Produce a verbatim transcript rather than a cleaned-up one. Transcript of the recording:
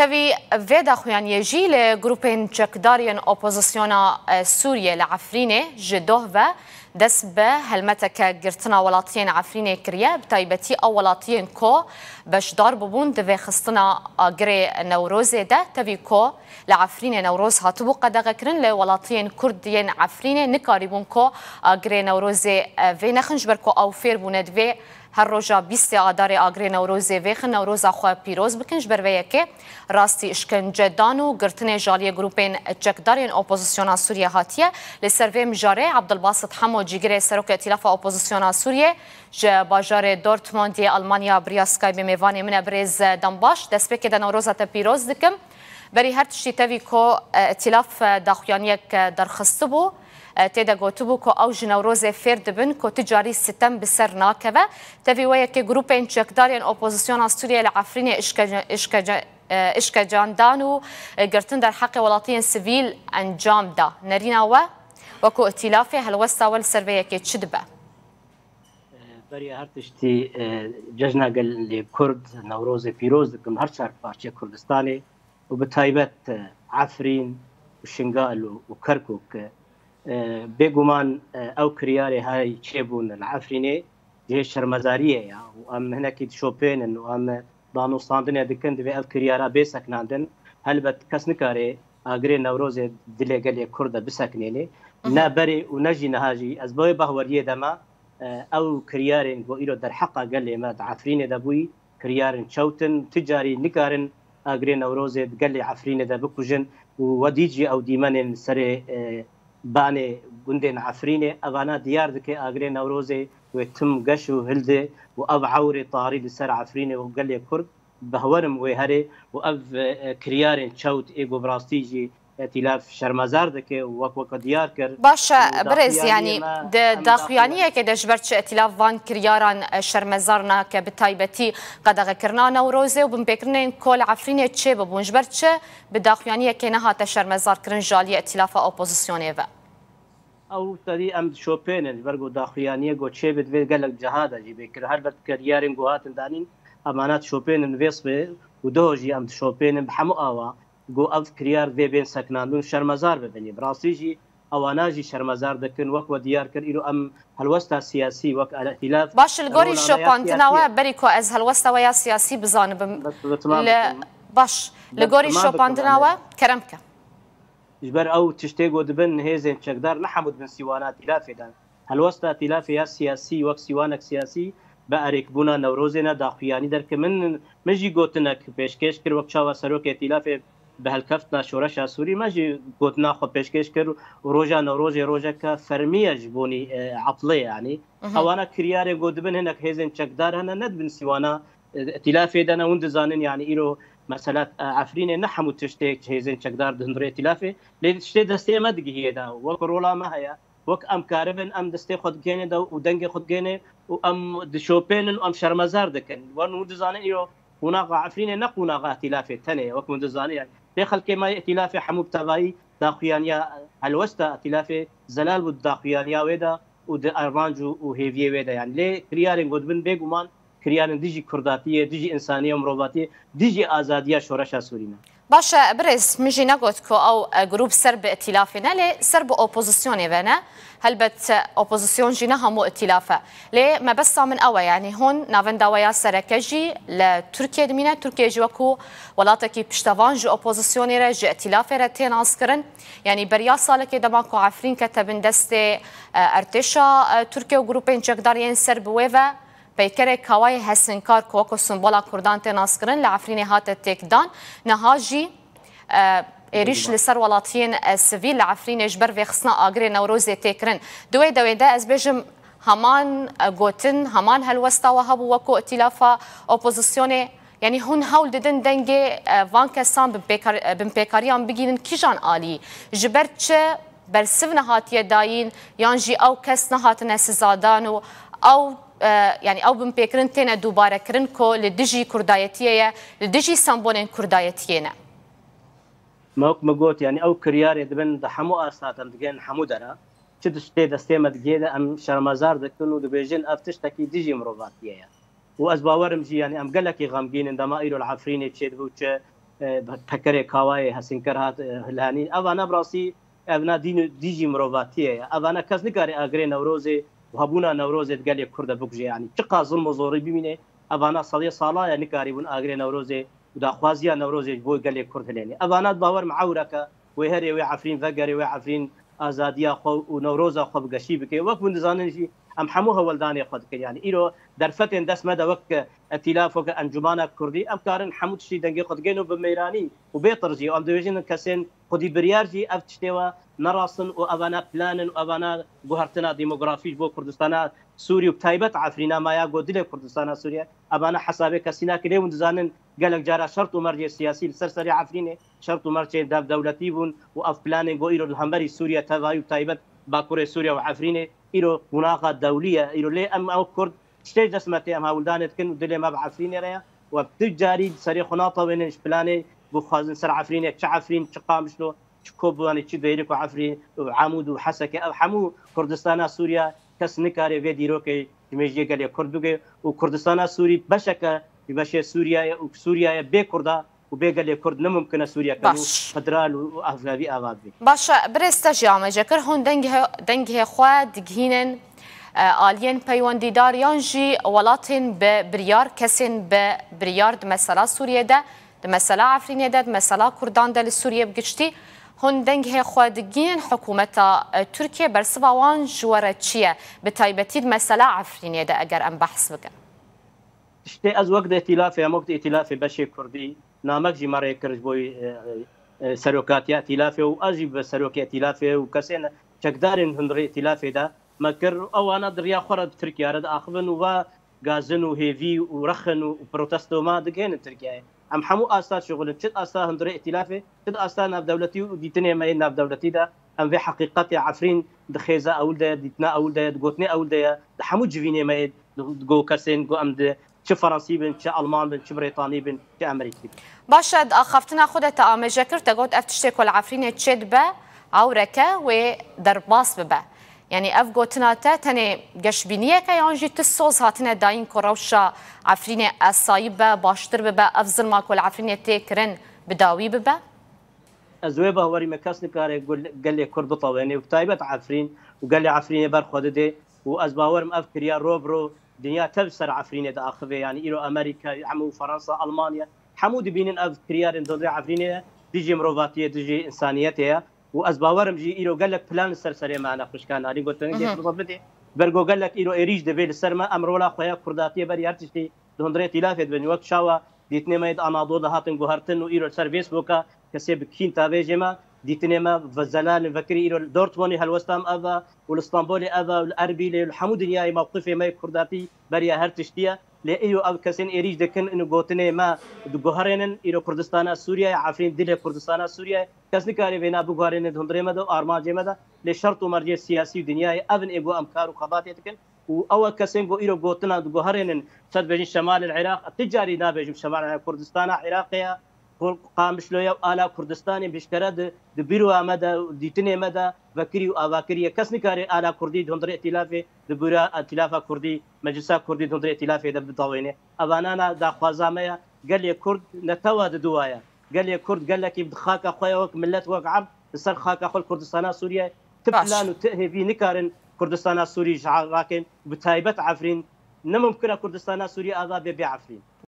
Tevî vê daxuyaniyê jî li grûpên çekdar yên opozisyona, e, Sûriyê li Efrînê ji doh ve dest bi helmeteke girtina welatiyên Efrînê kiriye, bi taybetî ew welatiyên ku beşdar bûbûn di vêxistina agirê Newrozê de. Tevî ku li Efrînê Newroz hatibû qedexekirin, li welatiyên Kurd yên Efrînê nikarîbûn ku agirê Newrozê, e, vênexin, ji ber ku ew fêr bûne divê her roja bîstê Adarê agirê Newrozê vêxin, Newroza xwe pîroz bikin. Ji ber vê yekê rastî îşkence dan û girtinê ji aliyê grûpên çekdar yên opozisyona Sûriyê hatiye. Li ser vê mijarê Abdulbasit Hemo, cîgirê Serokê Îtîlafa Opozisyona Sûriyê ji bajarê Dortmund yê Almanya, bi riya Skypeê mêvanê min e birêz Dembaş. Destpêkê de Newroza te pîroz dikim. Berî her tiştî tevî ku, e, Îtîlaf, e, daxuyaniyek, e, derxistibû. E, tê de gotibû ku ew ji Newrozê fêr dibin ku ti carî sitem bi ser nakeve. Tevî wê yekê grûpên çekdar yên opozisyona Sûriyê li Efrînê îşkence, îşkence, e, îşkencan dan û, e, girtin derheqê welatiyên sivîl encam da. Nerîna we wekû îtîlafê, helwesta we li ser vê yekê çi dibe? Beriya her tiştî, e, cejna gelê Kurd Newrozê pîroz dikim, her çar parçeyê Kurdistanê û bi taybet, e, Efrîn û Şingal û, û Kerkûk. E, bêguman, e, ew kiryarê hay çêbûn li Efrînê cihê şermezariyê ye û em hinekî dişopênin û em danûstandinê dikin, divê ev kiryara bê sekinandin. Helbet kes nikare agirê Newrozê dilê gelê Kurd de bisekinênê. Ne berê û ne jî niha jî ez bi wê bahweriyê de me, e, ew kiryarên ku îro derheqa gelê me di Efrînê de bûyî, kiryarên çewt in, ti carî nikarin agirê Newrozê di gelê Efrînê de bikujin û we dît jî ew dîmenên serê, e, banê gundên Efrînê, evana diyar dike agirê Newrozê wê tim geş û hildi û ev ewrê tarî li ser Efrînê û gelê Kurd, behwerim wê herê û ev, e, kiryarên çewt ê ku bi rastî jî Îtîlaf şermezar dike û wek weke diyar kir. Baş e, û birêz, daxuyaniyê yanî me, di em daxuyaniyekê de ji ber çi Îtîlaf van kiryaran, e, şermezar nake, bi taybetî qedexekirina Newrozê û binpêkirinên ku li Efrînê çêbibûn, ji ber çi bi daxuyaniyekê nehate şermezarkirin ji aliyê Îtîlafa Opozisyonê ve? Ew tevî em dişopênin, ji ber ku daxuyaniyê ku çêbe divê gelek ciha de jî bê kir. Helbet kiryarên ku hatin danîn, emana dişopênin vê sibê û doh jî em dişopênin bi hemû awa ku ev kiryar divê bên sekinandin û şermezar bibin. Bi rastî jî ewana jî şermezar dikin, wek we diyar kir, îro em helwesta siyasî wek Îtîlaf. Baş, li gorî şopandina we, berî ku ez helwesta we ya siyasî bizanibim. Li, baş, li gorî şopandina we, kerem bike. Ji ber ew tiştê ku dibin hêzên çekdar ne hemû dibin sîwana Îtîlafê de. Helwesta Îtîlafê ya siyasî wek sîwanek siyasî bi erêkbûna Newrozê ne daxuyanî derke. Min, min jî gotinek pêşkêş kir wek çawa Serokê Îtîlafê bi helkeftina Şoreşa Sûrî me jî gotina xwe pêşkêş kir û roja Newrozê rojeke fermî ye ji bonî, e, etlê yanî. Ewana kiryarê ku dibin hinek hêzên çekdar hene, ne dibin sîwana, e, Îtîlafê de ne. Hûn dizanin yanî îro mesela, e, Efrînê ne hemû tiştê hêzên çekdar dihindire Îtîlafê. Lê tiştê destê me digihiyê de, wek rola me heye, wek em karibin, em destê xwe digihêne de û dengê xwe digihêne û em dişopênin û em şermezar dikin. Wan hûn dizanin îro qonaxa Efrînê ne qonaxa Îtîlafê tenê ye, wek hûn dizanin yani. Lê xelkê me yê Îtîlafê hemû bi tevayî daxuyaniya helwesta Îtîlafê zelal bû di daxuyaniya wê de û di armanc û, û hêviyê wê de yani. Lê kiryarên ku dibin bêguman kiryarên dijî kurdatiyê, dijî însaniyê û mirovatiyê, dijî azadiya şoreşa Sûrî ne. Baş e, birêz, min jî negot ku ew, e, grûp ser bi îtîlafê ne, lê ser bi opozisyonê ve ne. Helbet, e, opozisyon jî ne hemû îtîlaf e. Lê mebesta min ew e, yanî hûn navenda we ya sereke jî li Tirkiyê dimîne. Tirkiye jî wekû welatekî piştevan ji opozisyonê re, ji îtîlafê re tê naskirin. Yanî beriya salekê dema ku Efrîn kete bin destê, e, ertêşa, e, Tirkiye û grûpên çekdar yên ser bi wê ve, peykerê Kawayê Hesinkar ku wekû simbola Kurdan tê naskirin, li Efrînê hate têkdan. Niha jî, e, êrîş li ser welatiyên, e, sivîl li Efrînê ji ber vêxistina agirê Newrozê tê kirin. Di wê dewê de ez bêjim heman, e, gotin, heman helwesta we hebû wekû îtîlafa opozisyonê. Yanî hûn hewl didin dengê, e, van kesan binpêkar-, e, binpêkariyan bigînin kîjan alî? Ji ber çi bersiv nehatiye dayîn, yan jî ew kes nehatine sizadan û ew, e, yanî ew binpêkirin têne dubare kirin ku li dijî kurdayetiyê ye, li dijî sembolên kurdayetiyê ne. Me wek me got, yanî ew kiryarê dibin di hemû asta de em digihên hemû dera. Çi tiştê destê me digihê de em şermezar dikin û dibêjin ev tiştekî dijî mirovatiyê ye. Û ez bawerim jî, yanî em gelekî xemgîn in dema îro li Efrînê çêdibe û çi e, Pekerê Kawayê, Hesînker hat, e, Hilhanî. Evana bi rastî, evna dîn û dîjî mirovatiyê ye. Evana kes nikare agirê Newrozê û hebûna Newrozê di gelê Kurd de bikuje. Yanî çiqa zilm û zorî bimîne, evana sediya sala ye nikarîbûn agirê Newrozê û daxwaziya Newrozê ji bo gelê Kurd hilêne. Evana di bawer me ewreke wê herê wê Efrîn vegerê, wê Efrîn azadiya xwe û Newroza xwe bi geşî bike. Wek hûn dizanin jî em hemû hewldanê xwe dikin. Yanî îro derfetên dest me de wek îtîlaf, wek encûmana Kurdî, em karin hemû tiştî dengê xwe digên û bi mêranî û bê tirzî. Û em dibêjin kesên xwedî biryar jî ev tiştê we ne rast in û evana plan in û evana guhertina demografî ji bo Kurdistana Sûrî û bi taybet Efrîna me ya ku dilê Kurdistana Sûriye, evana hesabê kesî nake. Lê hûn dizanin gelek cara şert û mercê siyasî li ser serê Efrînê, şert û mercê navdewletî bûn û ev planên ku îro li hemberî Sûriye tevayî û taybet Bakurê Sûriye û Efrînê îro qonaxa dewlî ye. Îro lê em ew Kurd tiştê ji dest me tê, em hewldanê dikin û dilê me bi Efrînê re ye û em tu carî serê xwe natewênin ji planê ku xwazin ser Efrînê, çi Efrîn, çi Qamişlo, çi Kobanê, çi Dêrik û Efrîn û Amûd û Heseke, ev hemû Kurdistana Sûriye, kes nikare vê dîrokê ji mêjiyê gelê Kurd bike û Kurdistana Sûrî beşeke ji beşê Sûriye ye û Sûriye ye bê Kurda û bê gelê Kurd ne mumkin e Sûriye kevî û Baş. federal û, û evlevî ava bibî. Baş e, birêz te jî amece kir, hûn dengê, dengê xwe digihînin, e, aliyên peywendîdar yan jî welatên bi biryar, kesên bi biryar di mesela Sûriyê de, di mesela Efrînê de, di mesela Kurdan de li Sûriyê bi giştî, hûn dengê xwe digihînin hikûmeta, e, Tirkiye, bersiva wan ji we re çi ye? Bi taybetî di mesela Efrînê de eger em behs bikin. Tiştê ez wek di îtîlafê, em wek di îtîlafê beşê Kurdî, namek jî me rê kir ji bo, e, e, serokatiya îtîlafê û ez jî bi serokê îtîlafê û kesên çekdarên hundirê îtîlafê de me kir. Ewana di riya xwe re bi Tirkiye re diaxivin û va gazin û hêvî û rexin û, û protesto me digihênin Tirkiyeyê. Em hemû asta şixulin, çi di asta hundirê îtîlafê, çi di asta navdewletî û dîtinê me yê navdewletî de, em vê heqîqetê Efrîn di xêza ewil de ye, dîtina ewil de ye, di gotinê ewil de ye, di hemû civînê me yê, di, di go kesên ku em di çi Fransî bin, çi Alman bin, çi Brêtanî bin, çi Amerîkî bin. Baş e, di axaftina xwe de te amêje kir, te got ev tiştê ku li Efrînê çêdibe, ewreke wê derbas bibe. Yanî ev gotina te tenê geşbîniyek e yan jî tu soz hatine dayîn ku rewşa Efrînê esayî be, baştir bibe, ev zilma ku li Efrînê tê kirin bi dawî bibe? Ez wê bawerî me kes nikare gul-, gelê Kurd bitewêne û bi taybet Efrîn û gelê Efrînê ber xwe dide û ez bawerim ev kiriya ro bi ro dinya tev ser Efrînê diaxive. Yanî îro Amerîka, hemû Fransa, Almanya, hemû dibînin ev kiryarên dondê Efrînê ye, dijî mirovatiyê, dijî însaniyetê ye û ez bawerim jî îro gelek plan li ser serê me hene xwişka Narîn gotin, gelê Kurd bidê. Bergo gelek îro êrîş divê li ser me, em rola xwe ya Kurdatiyê berî her tiştî di hundirê îtîlafê dibin. Wek çawa dîtinê me yê di Anadolê de hatin guhertin û îro li ser Facebooka kesê bi kîn tavêjê me, dîtinê me ve zelalin vekirî îro li Dortmundê helwesta me ev e û li Stenbolê ev e û li Erbîlê û li hemû dinyayê mewqifê me yê Kurdatî beriya her tiştî ye. Lê îro ev kesên êrîş dikin û gotinê me diguherênin, îro Kurdistana Sûriyeyê, Efrîn dilê Kurdistana Sûriyeyê, kes nikare vêna biguherêne di hundirê me de û armancê me de. Lê şert û mercê siyasî û dinyayê ev in ê ku em kar û xebatê dikin. Û ew kesên ku îro gotina diguherênin, ser dibêjin Şemal el Iraq, ti carî nabêjim Şemal el Iraq, Kurdistana Iraqê ye, Kur-, Qamişlo ye û ala Kurdistanê bi eşkere di, di bîroya me de, dîtinê me de vekirî û avakirî ye. Kes nikare ala Kurdî di hundirê îtîlafê, di bîroya îtîlafa Kurdî, Meclisa Kurdî di hundirê îtîlafê de bitewêne. Evanana daxwaza me ye, gelê Kurd netewa diduwa ye. Gelê Kurd gelekî bi xaka xwe ye, wek milet, wek erd, li ser xaka xwe li Kurdistana Sûriyeyê ti Baş. plan û ti hêvî nikarin Kurdistana Sûrî ji rakên, bi taybet Efrîn. Ne mumkin e Kurdistana Sûrî ava bê bê Efrîn.